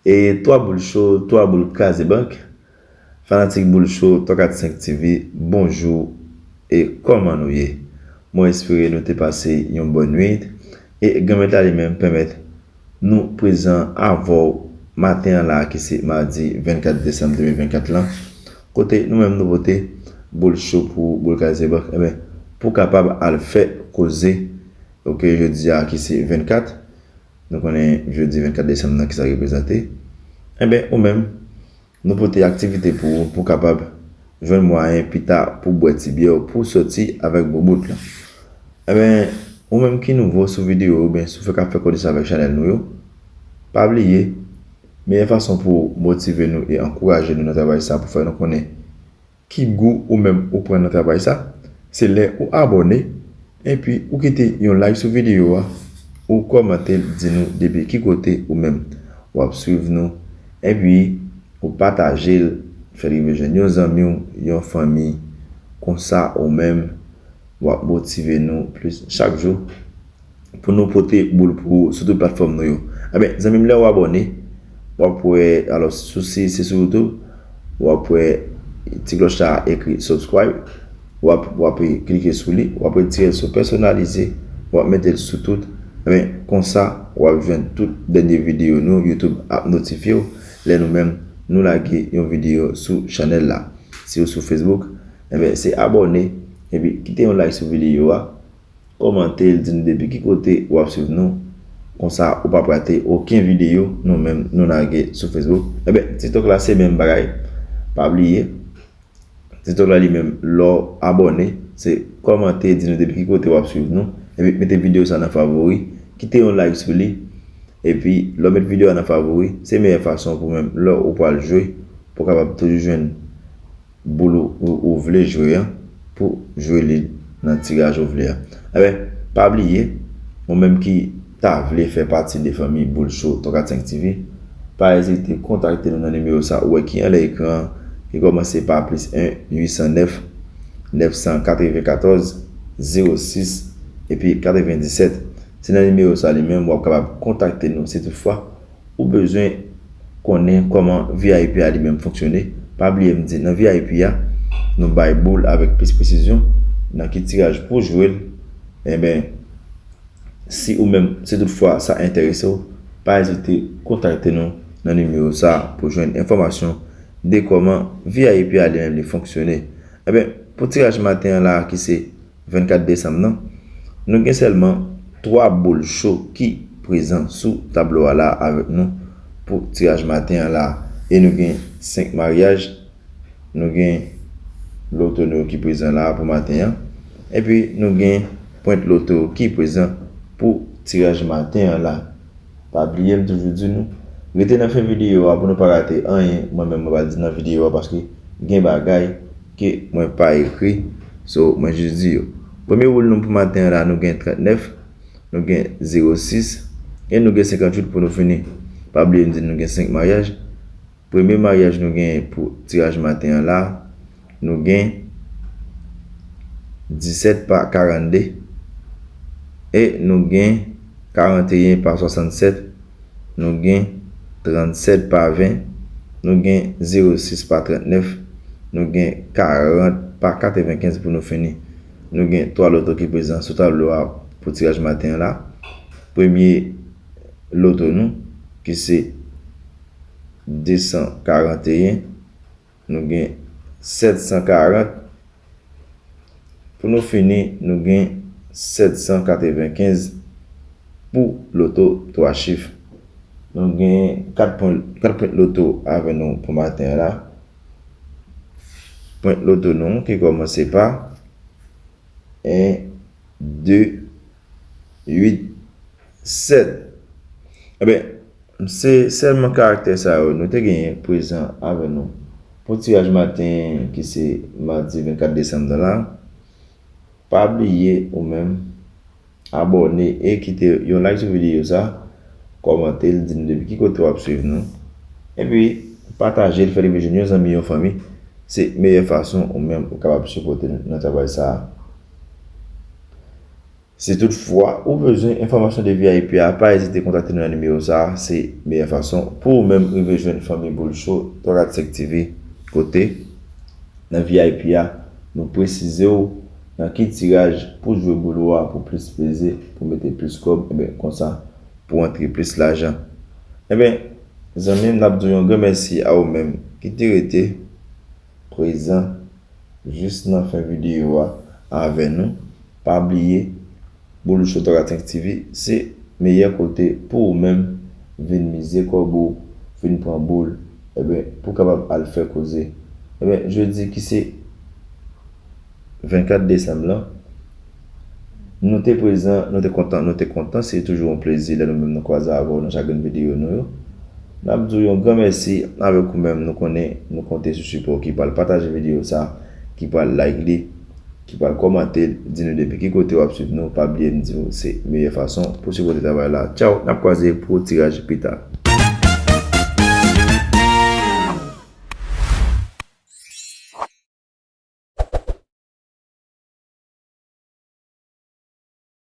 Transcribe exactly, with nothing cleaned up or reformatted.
E twa boul cho, twa boul kraze bank. Fanatik boul cho, twa kat senk T V, bonjou e kòman nou ye? Mwen espere nou te pase yon bòn nwit e Granmèt la li menm pèmèt nou prezan avè w maten an la ki se madi vennkat desanm de mil vennkat lan, kote nou menm nou pote boul cho pou boul kraze bank, enben, pou kapab al fè koze, oke, jodi a ki se vennkat, nou konnen jodi vennkat desanm nan ki sa reprezante, enben, ou menm, nou pote aktivite pou ou, pou kapab jwenn mwayen pita pou bwè ti byè w, pou soti avèk boubout lan. Enben, ou menm ki nouvo sou videyo oubyen si w fèk ap fè konesans avèk chanèl nou yo, pa bliye, meyè fason pou motive nou e ankouraje nou nan travay sa, pou fè nou konnen ki gou ou menm ou pran nan travay sa, se lè ou abòne, epi ou kite yon like sou videyo a, ou kòmante l, di nou depi ki kote ou menm w ap swiv nou, epi ou pataje l, fè l rive jwenn yon zanmi w, yon fanmi, konsa ou menm w ap motive nou plis chak jou pou nou pote boul pou ou sou tout platfòm nou yo. Enben, zanmi m, lè w abòne, w ap wè, alò, sou, si se sou YouTube, w ap wè ti klòch la ekri subscribe, w ap, w ap klike sou li, w ap retire l sou pèsonalize, w ap mete l sou tout. Enben, konsa, w ap jwenn tout dènye videyo nou, YouTube ap notifye w lè nou menm nou lage yon videyo sou chanèl la. Si w sou Facebook, enben, se abòne, epi kite yon like sou videyo a, kòmante l, di nou depi ki kote w ap swiv nou. Konsa, ou p ap rate okenn videyo nou menm nou lage sou Facebook. Enben, TikTok la se menm bagay. Pa bliye, TikTok la li menm, lè w abòne, se kòmante, di nou depi ki kote w ap swiv nou. Epi mete videyo sa nan favori, kite yon like sou li. Epi, lè w met videyo a nan favori, se meyè fason pou menm lè ou pral jwe, pou w kapab toujou jwenn boul ou, ou, ou vle jwe an, pou jwe li nan tiraj ou vle a. Enben, pa bliye, ou menm ki ta vle fè pati de fanmi Boul Cho twa kat senk T V, pa ezite kontakte nou nan nimewo sa ou wè ki anlè ekran an, ki kòmanse pa plis en, uit san nèf, nèf san katrevenkatòz, zewo sis, epi katrevendisèt. Se nan nimewo sa li menm w ap kapab kontakte nou si toutfwa ou bezwen konnen kòman V I P a li menm fonksyone. Pa bliye m di, nan V I P a, nou bay boul avèk plis presizyon nan ki tiraj pou jwe l. Enben, si ou menm, si toutfwa sa enterese w, pa ezite kontakte nou nan nimewo sa pou jwenn enfòmasyon de kòman V I P a li menm li fonksyone. Enben, pou tiraj maten an la, ki se vennkat desanm nan, nou gen sèlman twa boul cho ki prezan sou tablo a la avèk nou pou tiraj maten an la. E nou gen senk maryaj, nou gen loto nou ki prezan la pou maten an, epi nou gen pwent loto ki prezan pou tiraj maten an la. Pa bliye m toujou di nou, rete nan fen videyo a pou nou pa rate anyen mwen menm mwen pral di nan videyo a, paske gen bagay ke mwen pa ekri, so mwen jis di yo. Premye boul nou pou maten an la, nou gen trannèf, nou gen zewo sis, e nou gen senkantuit pou nou fini. Pa bliye m di nou gen senk maryaj. Premye maryaj nou gen pou tiraj maten an la, nou gen disèt pa karannde, e nou gen karanteyen pa swasannsèt, nou gen trannsèt pa ven, nou gen zewo sis pa trannèf, nou gen karant pa katrevenkenz pou nou fini. Nou gen twa loto ki prezan sou tablo a pou tiraj maten an la. Premye loto nou, ki se de san karanteyen, nou gen sèt san karant. Pou nou fini, nou gen sèt san katrevenkenz pou loto twa chif. Nou gen kat pwen, kat pwen loto avè nou pou maten an la. Pwen loto nou ki kòmanse pa en, de, uit, sèt. Enben, se sèlman karaktè sa yo nou te genyen prezan avè nou pou tiraj maten ki se madi vennkat desanm nan la. Pa bliye ou menm abòne e kite yon like sou videyo sa, kòmante l, di nou depi ki kote w ap swiv nou, epi pataje l, fè l rive jwenn yon zanmi, yon fanmi. Se meyè fason ou menm ou kapab sipòte nou nan travay sa a. Si toutfwa ou bezwen enfòmasyon de V I P a, pa ezite kontakte nou nan nimewo sa a. Se meyè fason pou ou menm rive jwenn fanmi Boul Cho twa kat senk T V. Kote nan V I P a, nou presize w nan ki tiraj pou jwe boul ou a pou plis peze, pou mete plis kòb, enben konsa pou antre plis lajan. Enben, zanmi m, n ap di w yon gran mèsi a ou menm ki te rete prezan jis nan fen videyo a avè nou. Pa bliye, Boul Cho twa kat senk T V se meyè kote pou ou menm vin mize kòb ou, vin pran boul, enben, pou kapab al fè koze. Enben, jodi ki se vennkat desanm lan, nou te prezan, nou te kontan, nou te kontan. Se toujou yon plezi lè nou menm nou kwaze avè w nan chak grenn videyo nou yo. N ap di w yon gran mèsi avèk ou menm. Nou konnen nou konte sou sipò w ki pral pataje videyo sa, ki pral like li, ki pral kòmante l, di nou depi ki kote w ap swiv nou. Pa bliye n di w se meyè fason pou sipòte travay la. Tchaw, n ap kwaze pou tiraj pita.